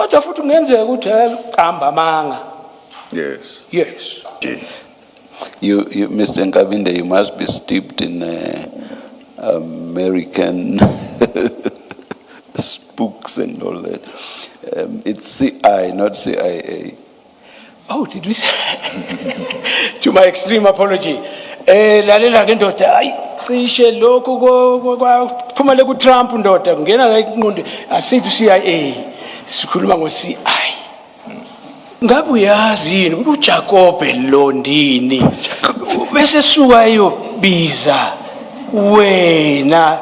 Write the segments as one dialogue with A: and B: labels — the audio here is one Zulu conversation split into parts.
A: Kodwa futhi kungenzeka ukuthi qamba amanga.
B: Yes.
A: Yes.
B: Nje.
C: You, Mr. Nkabinde, you must be steeped in American spooks and all that. It's CI, not CIA.
A: Oh, did we say? To my extreme apology. Lalela ke ndoda, ayi cishe lokhu kwaphuma le ku Trump ndoda, kungena la inqondo asithi CIA. Sikhuluma ngo CI. Ngabe uyazi yini ukuthi uJakobe lo ndini bese suka eyobiza wena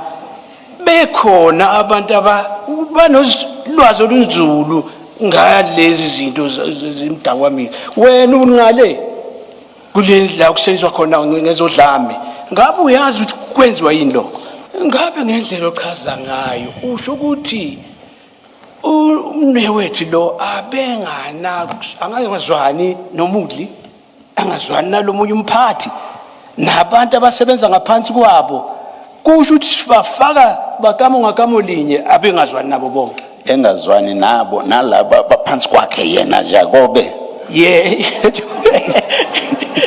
A: bekhona abantu aba banolwazi olunzulu ngalezi zinto zimdakwamizwa, wena ungale kule la kusetshenziswa khona ngezodlame, ngabe uyazi ukuthi kwenziwa yini lokho? Ngabe ngendlela ochaza ngayo usho ukuthi umnewethu lo abengana angazwani nomudli, angazwani nalomunye umphathi nabantu abasebenza ngaphansi kwabo, kusho ukuthi bafaka bakamo ngakamo linye, abengazwani nabo bonke?
C: Engazwani nabo nalaba baphansi kwakhe yena Jakobe.
A: Yeah,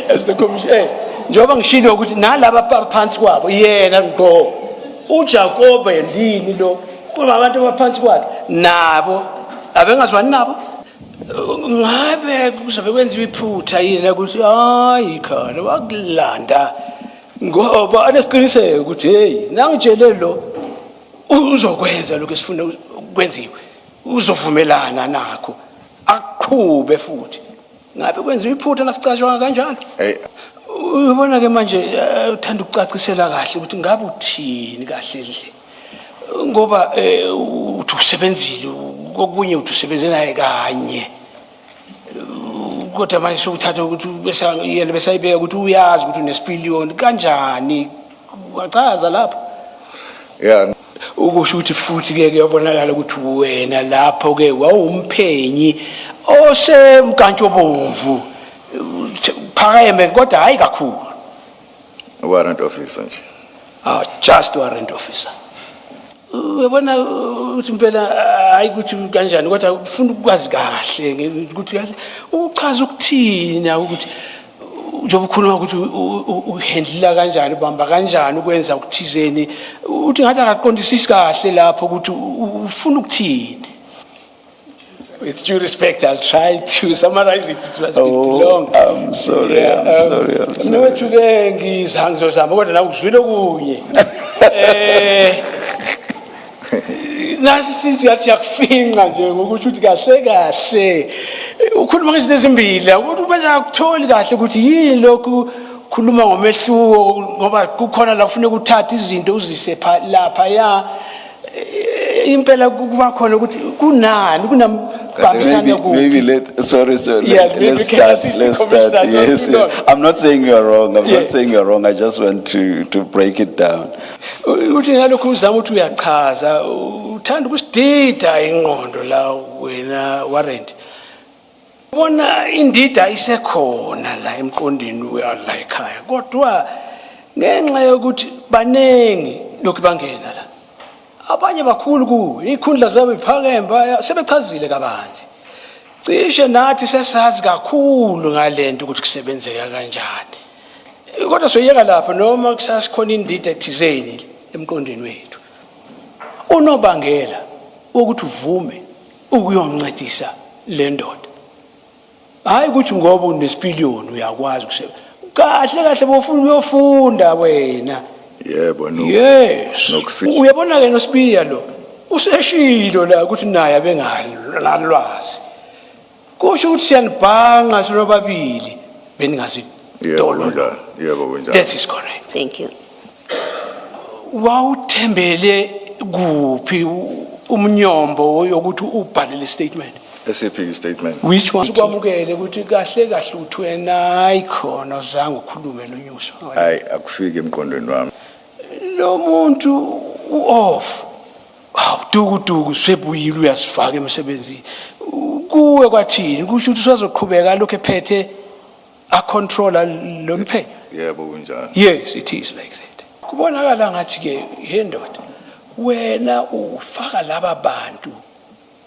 A: as the commission, njengoba ngishilo ukuthi nalaba phansi kwabo yena ngqo uJakobe lini lo, kuba abantu abaphansi kwakhe nabo abengazwani nabo. Ngabe kuzobe kwenziwa iphutha yini ukuthi hayi khona wakulanda ngoba anesiqiniseko ukuthi hey, nangitshele lo uzokwenza lokho esifuna kwenziwe, uzovumelana nakho aqhube futhi? Ngabe kwenziwa iphutha nasicashwa kanjalo?
B: Hey.
A: Uyabona ke manje, uthanda ukucacisela kahle ukuthi ngabe uthini kahle nje, ngoba uthi usebenzile kokunye, uthi usebenze naye kanye, kodwa manje sokuthatha ukuthi bese yena besayibeka ukuthi uyazi ukuthi unesipiliyoni kanjani, wachaza lapho.
B: Yeah.
A: Ukusho ukuthi futhi ke kuyabonakala ukuthi wena lapho ke wawumphenyi osemkantshobomvu phakeme, kodwa hayi kakhulu.
B: Warrant officer nje.
A: Ah, just warrant officer. Uyabona ukuthi impela hayi ukuthi kanjani, kodwa ufuna ukwazi kahle ukuthi kahle uchaza ukuthini ukuthi njengoba ukhuluma ukuthi uhandlela kanjani, ubamba kanjani ukwenza ukuthizeni, uthi ngathi akaqondisisi kahle lapho ukuthi ufuna ukuthini. With due respect, I'll try to summarize it. It was a bit
C: Oh,
A: long.
C: I'm sorry, I'm sorry, I'm sorry.
A: Mnewethu ke ngizozama, kodwa nawe uzwile okunye. Nasi sithi yathi yakufinqa nje ngokusho ukuthi kahle kahle ukhuluma ngezinto ezimbili, ukuthi bese akutholi kahle ukuthi yini lokhu khuluma ngomehluko, ngoba kukhona la kufuneka uthathe izinto uzise lapha ya impela kuba khona ukuthi kunani kunambambisana
C: Maybe,
A: kuphi.
C: maybe let, sorry, sorry,
A: Yes, maybe
C: let's
A: can
C: start,
A: assist the
C: let's start.
A: commissioner,
C: Yes,
A: not too long.
C: I'm not saying you're wrong. I'm not saying you're wrong. I just want to break it down.
A: Uthi ngalokhu uzama ukuthi uyachaza, uthanda ukusidida ingqondo la wena warrant. Bona indida isekhona la emqondweni la ekhaya, kodwa ngenxa yokuthi baningi lokhu bangena la, abanye bakhulu kuwe, ikhundla zabo iphakeme, sebechazile kabanzi, cishe nathi sesazi kakhulu ngalento ukuthi kusebenzeka kanjani, kodwa soyeka lapho noma kusasikhona indida ethizeni emqondweni wethu. Unobangela wokuthi uvume ukuyoncedisa le ndoda, hayi ukuthi ngoba unesipiliyoni uyakwazi ukusebenza kahle kahle, bofuna uyofunda wena.
B: Yebo, no.
A: Yes. Uyabona ke noSibiya lo useshilo la ukuthi naye abengalwazi, kusho ukuthi siyanibhanqa silobabili, beningazi
B: Yebo,
A: dololo.
B: kunjalo. Yebo, kunjalo.
A: That is correct.
D: Thank you.
A: Wawuthembele kuphi umnyombo yokuthi ubhale le statement?
B: SAP statement.
A: Which one? Kwamukele ukuthi kahle kahle uthi wena hayi khona uzange ukhulume noNyuswa.
B: Hayi, akufiki emqondweni wami.
A: Lo muntu u-off, hawu, dukuduku sebuyile, uyasifaka emsebenzini kuwe, kwathini? Kusho ukuthi usazoqhubeka lokhu ephethe acontrola lo mphenyo?
B: Yebo, kunjalo.
A: Yes, it is like that. Kubonakala ngathi ke, he ndoda, wena ufaka laba bantu.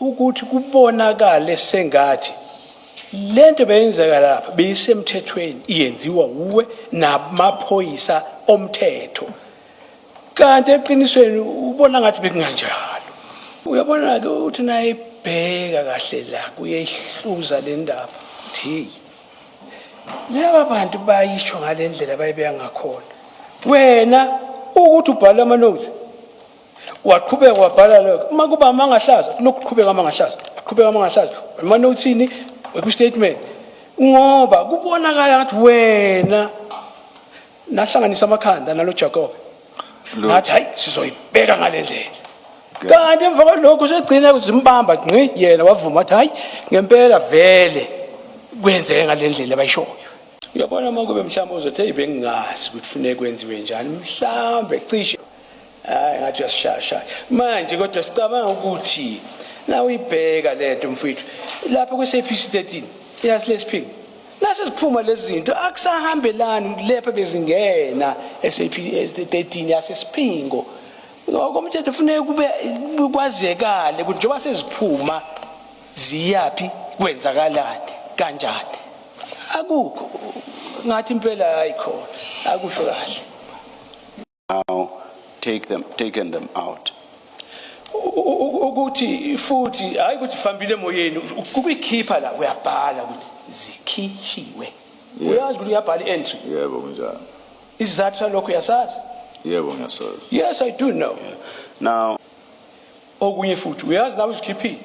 A: Ukuthi kubonakale sengathi lento beyenzeka lapha beyisemthethweni, iyenziwa wuwe namaphoyisa omthetho, kanti eqinisweni ubona ngathi bekunganjalo. Uyabona-ke uthi nayibheka kahle la, kuyehluza le ndaba, uthi heyi, laba bantu bayisho ngale ndlela bayibeka ngakhona. Wena ukuthi ubhale ama-notes, waqhubeka wabhala lokho, uma kuba amangahlaza, lokhu kuqhubeka amangahlaza, aqhubeka amangahlaza ema-notesini, kwi-statement, ngoba kubonakala ngathi wena nahlanganisa amakhanda nalo Jacob, ngathi hayi, sizoyibeka ngale ndlela, kanti emva kwalokho segcina zimbamba ngci, yena wavuma, wathi hayi, ngempela vele kwenzeke ngale ndlela abayishoyo. Uyabona, uma kube mhlawumbe uzothi, "Hey, bengingazi ukuthi kufuneka kwenziwe njani," mhlawumbe cishe hayi, ngathi uyasishayashaya manje, kodwa sicabanga ukuthi na uyibheka lento, mfowethu, lapha kwi-SAPC 13 yasilesiphini, nase ziphuma lezi zinto, akusahambelani lepha bezingena SAP 13 yasesiphingo. Ngokomthetho kufuneka kube kwazekale ukuthi njengoba seziphuma ziyaphi, kwenzakalani, kanjani. Akukho ngathi impela, hayi, khona akusho kahle.
C: Now taken them out.
A: Ukuthi futhi hayi ukuthi fambile emoyeni ukuyikhipha la, uyabhala ukuthi zikhishiwe. Uyazi ukuthi uyabhala i-entry?
B: Yebo, kunjalo.
A: Isizathu salokho uyasazi?
B: Yebo, ngiyasazi.
A: Yes, I do know.
C: Now,
A: Okunye futhi, uyazi nawe uzikhiphile,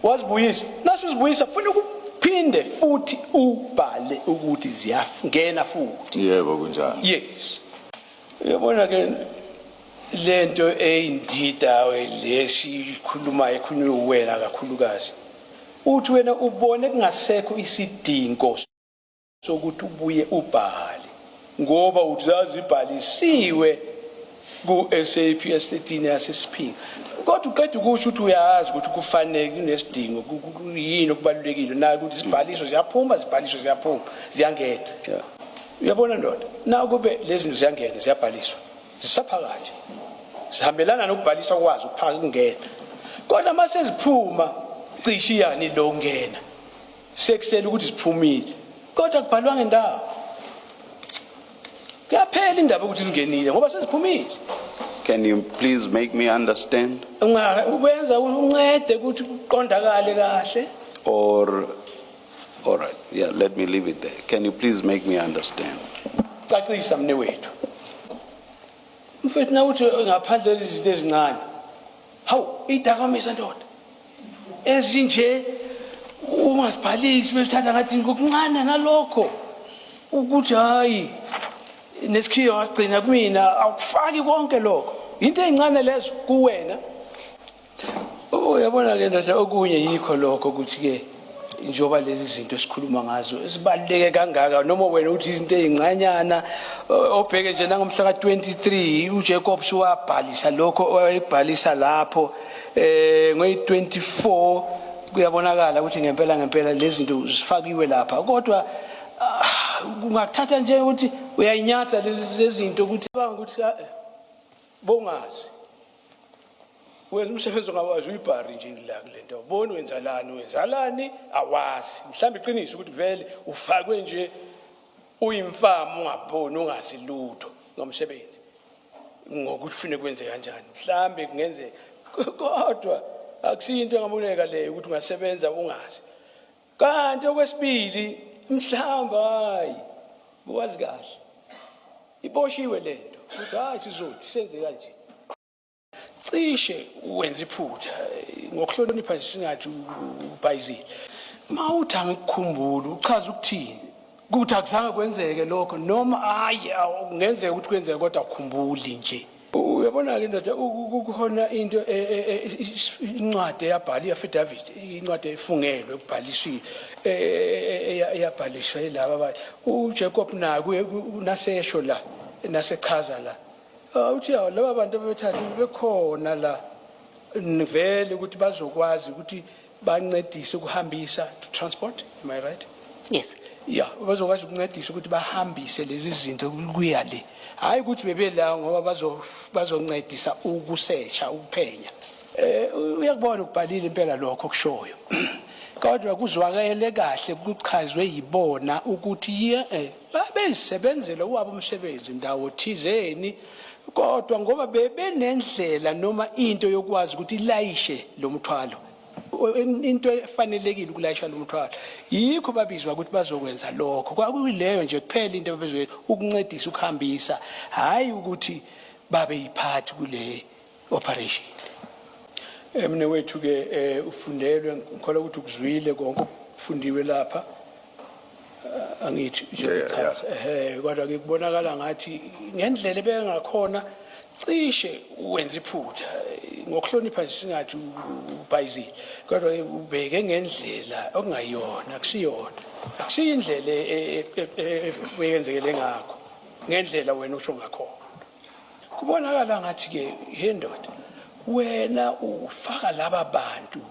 A: wazibuyisa, naso uzibuyisa funa ukuphinde futhi ubhale ukuthi ziyangena futhi.
B: Yebo, kunjalo.
A: Yes. Uyabona ke, lento eyindida lesikhulumayo ekhulunywe wena kakhulukazi, uthi wena ubone kungasekho isidingo sokuthi ubuye ubhale, ngoba uthi zazibhalisiwe ku-SAPS 13 yasesiphingo, kodwa uqeda ukusho ukuthi uyazi ukuthi kufanele kunesidingo, kuyini okubalulekile na ukuthi izibhaliso ziyaphuma, zibhaliswe, ziyaphuma, ziyangena. Uyabona ndoda, na kube lezi zinto ziyangena, ziyabhaliswa, zisaphakathi, zihambelana nokubhalisa kwazo ukuphaka kungena, kodwa uma seziphuma cishe yani lo ngena sekusele ukuthi ziphumile kodwa kubhalwa ngendawo, kuyaphela indaba ukuthi zingenile ngoba seziphumile.
C: Can you please make me understand?
A: Ukwenza uncede ukuthi kuqondakale kahle.
C: Or, all right, yeah, let me leave it there. Can you please make me understand?
A: Cacisa, mne wethu, mfethu, nawuthi ngaphandle lezi zinto ezincane, hawu, idakamisa ndoda ezinje ungazibhalisi, besithatha ngathi ngokuncane nalokho ukuthi hayi, nesikhiyo wasigcina kumina, awukufaki konke lokho, into ey'ncane lezo kuwena. Uyabona-ke ndoda, okunye yikho lokho ukuthi-ke njengoba lezi zinto esikhuluma ngazo zibaluleke kangaka, noma wena uthi izinto ey'ncanyana, obheke nje nangomhla ka-23 uJacobs wabhalisa lokho wayebhalisa lapho ngoyi-24, kuyabonakala ukuthi ngempela ngempela lezi zinto zifakiwe lapha, kodwa kungakuthatha nje ukuthi uyayinyatha lezi zinto ukuthi banga ukuthi bongazi wenza umsebenzi ongawazi, uyibhari nje la kule nto, bona wenzalani, wenzalani, awazi. Mhlawumbe iqiniso ukuthi vele ufakwe nje uyimfama, ungaboni, ungazi lutho ngomsebenzi, ngokuthi ufune kwenze kanjani. Mhlambe kungenzeka, kodwa akusiyo into engaboneka leyo ukuthi ungasebenza ungazi. Kanti okwesibili, mhlawumbe hayi, buwazi kahle, iboshiwe lento ukuthi hayi, sizothi senze kanje. Cishe wenza iphutha ngokuhlonipha nje, singathi ubhayizile. Ma uthi angikukhumbuli, uchaza ukuthini? Ukuthi akuzange kwenzeke lokho, noma hayi, kungenzeka ukuthi kwenzeke kodwa akukhumbuli nje? Uyabona-ke ndoda, kukhona into incwadi eyabhala, i-affidavit, incwadi efungelwe kubhalisiwe, eyabhaliswa yilaba abanye uJacob naye nasesho la, nasechaza la. Uthi yaw, laba bantu abebethatha bekhona la vele ukuthi bazokwazi ukuthi bancedise ukuhambisa, to transport, am I right?
D: Yes.
A: Ya, bazokwazi ukuncedisa ukuthi bahambise lezi zinto kuya le, hayi ukuthi bebela ngoba bazoncedisa ukusesha, ukuphenya. Uyakubona ukubhalile impela lokho okushoyo. Kodwa kuzwakele kahle kuchazwe yibona ukuthi ye babezisebenzela wabo umsebenzi ndawo thizeni, kodwa ngoba bebenendlela noma into yokwazi ukuthi ilayishe lo mthwalo, into efanelekile ukulayisha lo mthwalo, yikho babizwa ukuthi bazokwenza lokho. Kwakuyileyo nje kuphela into ababezoyenza, ukuncedisa ukuhambisa, hhayi ukuthi babe yiphathi kule operation. Emne wethu ke ufundelwe, ngikholwa ukuthi ukuzwile konke okufundiwe lapha, angithi nje
B: Yeah.
A: uchaza kodwa ke kubonakala ngathi ngendlela ebengakhona cishe wenza iphutha. Ngokuhlonipha singathi ubhayizile, kodwa ke ubheke ngendlela okungayona, akusiyona, akusiyindlela eyenzekele ngakho, ngendlela wena usho ngakhona. Kubonakala ngathi ke, he ndoda, wena ufaka laba bantu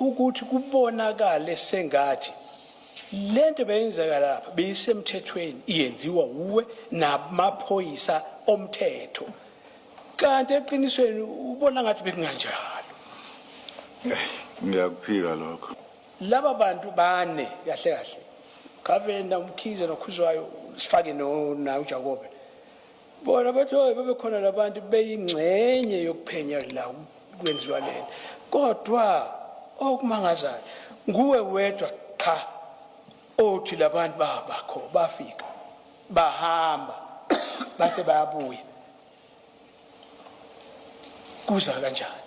A: ukuthi kubonakale sengathi lento beyenzeka lapha beyisemthethweni, iyenziwa uwe namaphoyisa omthetho, kanti eqinisweni ubona ngathi bekunganjalo.
B: Ngiyakuphika lokho.
A: Laba bantu bane kahle kahle, Governor, uMkhize noKhuzwayo, sifake no na uJakobe, bona bathi oy bebekhona labantu beyingxenye yokuphenya la kwenziwa lento, kodwa okumangazayo nguwe wedwa qha othi labantu babakho, bafika bahamba base bayabuya. Kuza kanjani?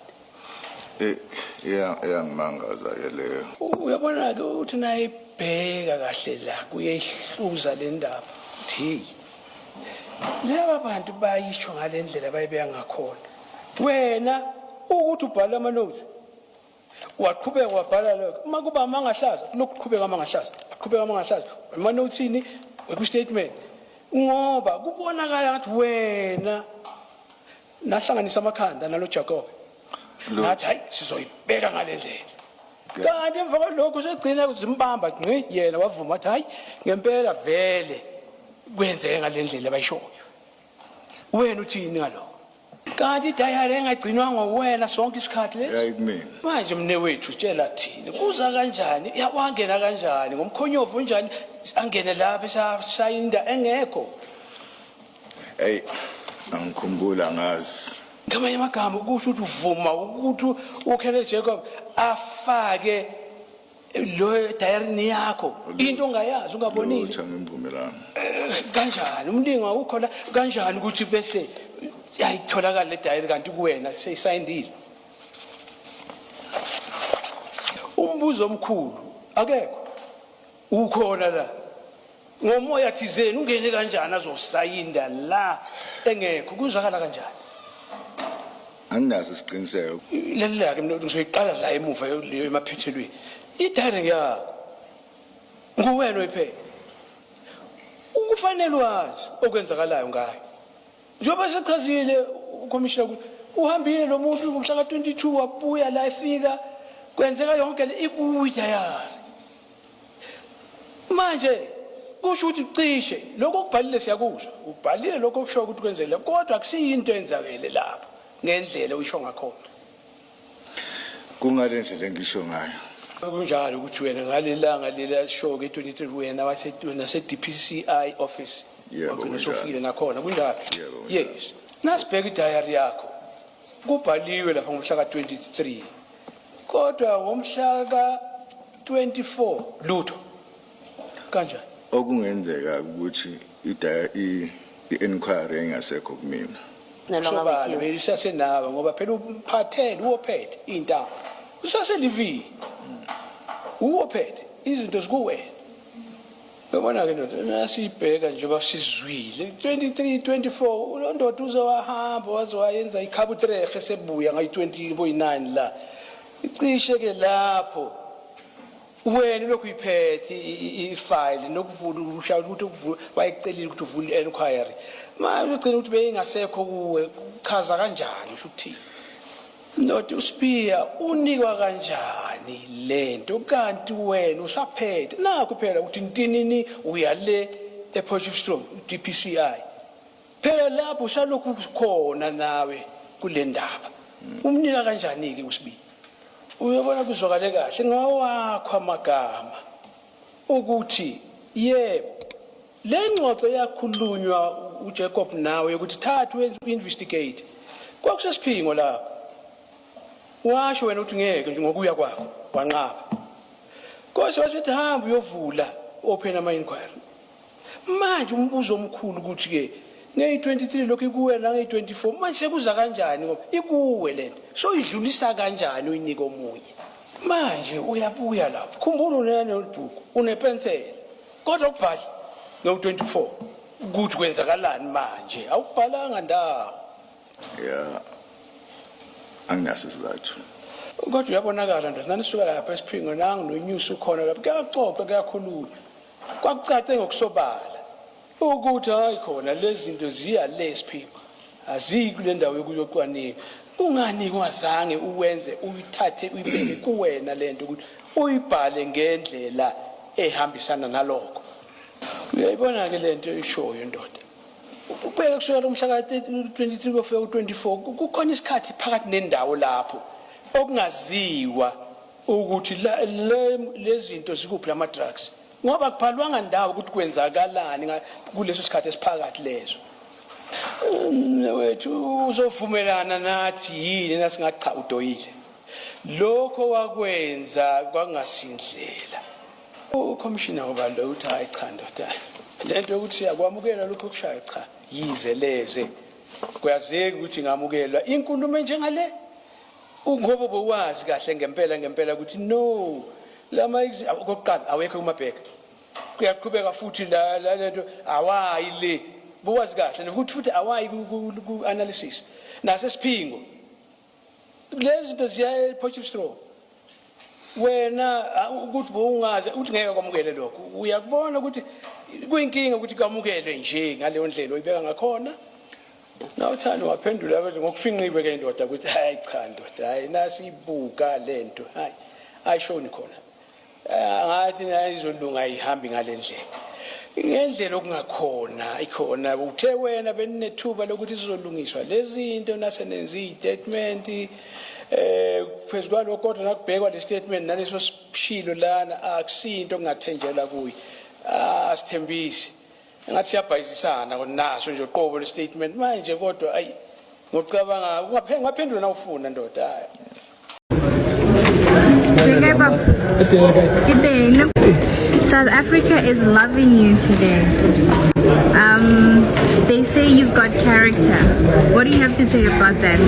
B: Iyangimangaza ke leyo.
A: Uyabona ke ukuthi nayibheka kahle la kuyehluza le ndaba, uthi hey, laba bantu bayisho ngale ndlela bayibeka ngakhona, wena ukuthi ubhala ama notes waqhubeka wabhala lokho, uma kuba amangahlaza lokhu qhubeka amangahlaza, aqhubeka amangahlaza ama notesini ku statement, ngoba kubonakala ngathi wena nahlanganisa amakhanda nalo Jacob, ngathi hayi, sizoyibeka ngale ndlela, kanti emva kwalokho usegcina zimbamba ngqi, yena wavuma wathi hayi, ngempela vele kwenzeke ngale ndlela abayishoyo. Wena uthini ngalokho? Kanti idayari engagcinwanga wena sonke isikhathi lesi?
B: Yayikumina.
A: Manje mne wethu, tshela thina, kuza kanjani, ya wangena kanjani ngomkhonyovu unjani, angene lapha esayinda engekho?
B: Hey, angikhumbula, ngazi.
A: Ngamanye amagama kusho ukuthi uvuma ukuthi uKenneth Jacob afake lo diary yakho, into ongayazi, ungabonile?
B: Lutho, angimvumelanga.
A: Kanjani umlingo awukho la? Kanjani ukuthi bese ayitholakala le diary kanti kuwena seyisayindile? Umbuzo omkhulu, akekho ukhona la ngomoya thizeni, ungene kanjani azosayinda la engekho? Kuzwakala kanjani?
B: Anginaso isiqiniseko.
A: Lalela-ke mina, ngizoyiqala la emuva leyo emaphethelweni. I-diary yakho, nguwena oyiphethe, kufanele wazi okwenzakalayo ngayo, njengoba sechazile ukhomishina ukuthi uhambile lo muntu ngomhla ka-22, wabuya la, efika kwenzeka yonke le ikuyi-diary. Manje kusho ukuthi cishe lokho okubhalile siyakuzwa, ubhalile lokho okusho ukuthi kwenzekile, kodwa akusiyinto eyenzakele lapho ngendlela oyisho ngakhona.
B: Kungale ndlela engisho ngayo.
A: Kunjalo ukuthi wena ngalelanga lela show ke 23 wena wase nase DPCI office?
B: Yebo,
A: wagcina
B: kunjalo.
A: Sofikile nakhona, kunjalo?
B: Yebo, kunjalo.
A: Yes, nasibheka i-diary yakho, kubhaliwe lapha ngomhla ka-23, kodwa ngomhla ka-24 lutho. Kanjani?
B: Okungenzeka ukuthi i-inquiry engasekho kumina.
A: Sobala belisasenawe, ngoba phela uphathele, uwophethe iy'ntambo, usaselivini, uwophethe izinto zikuwena. Uyabona-ke ndoda, nasiyibheka njengoba sizwile 23 24, lo ndoda uze wahamba waze wayenza ikhabutrehe, sebuya ngayi-20 boyi-9 la icishe-ke lapho wena ulokhu uyiphethe ifayili nokuvula, ushaya ukuthi ukuvula, wayecelile ukuthi uvule i-enquiry, manje ugcina ukuthi beyingasekho kuwe. Kuchaza kanjani? Usho ukuthini ndoda? USibiya unikwa kanjani lento kanti wena usaphethe? Nakho phela ukuthi ntinini uya le ePotchefstroom DPCI, phela lapho usalokhu khona nawe kule ndaba. Umnika kanjani ke uSibiya? Uyabona, kuzwakale kahle ngawakho amagama ukuthi yebo, le ngxoxo yakhulunywa uJacob nawe ukuthi thatha investigate, kwakusesiphingo lapho. Washo wena ukuthi ngeke nje ngokuya kwakho, wanqaba. Kodwa wasethi hamba uyovula, open ama inquiry. Manje umbuzo omkhulu ukuthi ke ngeyi-23 lokhu ikuwe, nangeyi-24 manje sekuza kanjani, ngoba ikuwe lento, so idlulisa kanjani, uyinike omunye? Manje uyabuya lapho, khumbula une-notebook, unepensela, kodwa ukubhali ngewu-24 ukuthi kwenzakalani. Manje awukubhalanga ndawo.
B: Ya, anginaso isizathu.
A: Kodwa uyabonakala, ndoda, nanisuka lapha esiphingo, nangu nonyusi ukhona lapho, kuyaxoxa, kuyakhulunywa, kwakucace ngokusobala ukuthi hayi khona lezi zinto ziya le esiphingo, aziyi kule ndawo yokuyocwaninga. Kungani kungazange uwenze, uyithathe, uyibeke kuwena lento ukuthi uyibhale ngendlela ehambisana nalokho? Uyayibona-ke lento ishoyo, ndoda, ubheke kusukela umhla ka-23 kuyofika ku-24, kukhona isikhathi phakathi nendawo lapho okungaziwa ukuthi lezi zinto zikuphi, lama-drugs, ngoba kubhalwanga ndawo ukuthi kwenzakalani kuleso sikhathi esiphakathi leso. Wethu, uzovumelana nathi yini nasingathi cha, udoyile, lokho wakwenza kwakungasindlela? Ukhomishina ngoba uthi hayi cha, ndoda, lento yokuthi siyakwamukela lokho okushayo, cha, yize leze kuyazeka ukuthi ngamukelwa inkulumo enjengale, ngoba bowazi kahle ngempela ngempela ukuthi no, lama okokuqala awekho kumabheka, kuyaqhubeka futhi la lento awayi le, bowazi kahle nokuthi futhi awayi ku analysis nasesiphingo, lezi zinto ziya ePotchefstroom. Wena ukuthi bowungazi ukuthi ngeke kwamukele lokho, uyakubona ukuthi kuyinkinga ukuthi kwamukelwe nje ngaleyo ndlela oyibeka ngakhona. Nawuthanda waphendula ukuthi ngokufinqiwe ke, indoda, ukuthi hayi cha, ndoda, hayi, nasibuka lento, hayi, ayishoni khona. Ngathi nayi izolunga, ayihambi ngale ndlela, ngendlela okungakhona ikhona. Uthe wena beninethuba lokuthi sizolungiswa lezi zinto nase nenze i-statement phezu kwalokho, kodwa nakubhekwa le statement naleso sishilo lana, akusinto okungathenjelwa kuyo, asithembisi, ngathi siyabhayizisana naso nje uqobo le statement manje. Kodwa ayi, ngokucabanga ungaphendula na ufuna, ndoda, hayi.
D: Okay, Bob. Good day. Look, South Africa is loving you today. They say you've got character. What do you have to say about that?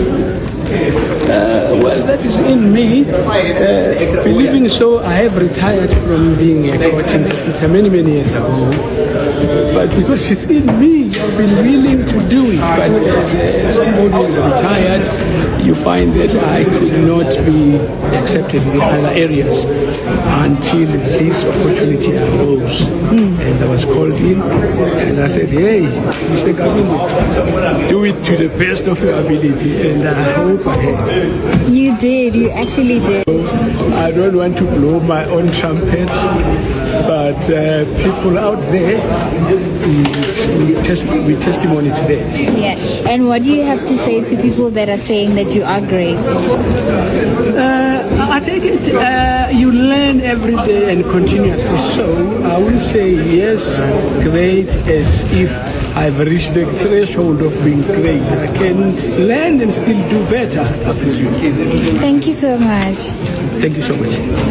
A: Well, that is in me. Believing so, I have retired from being a court interpreter many, many years ago. But because it's in me, I've been willing to do it. But as somebody who is retired, you find that I could not be accepted in other areas until this opportunity arose. And I was called in, and I said, "Hey, Mr. Nkabinde, do it to the best of your ability." And I hope I have.
D: You did. You actually did.
A: I don't want to blow my own trumpet, but people out there will testimony to that.
D: Yeah. And what do you have to say to people that are saying that you are great?
A: I take it you learn every day and continuously. So I will say yes, great, as if I've reached the threshold of being great. I can learn and still do better, I presume.
D: Thank you so much.
A: Thank you so much.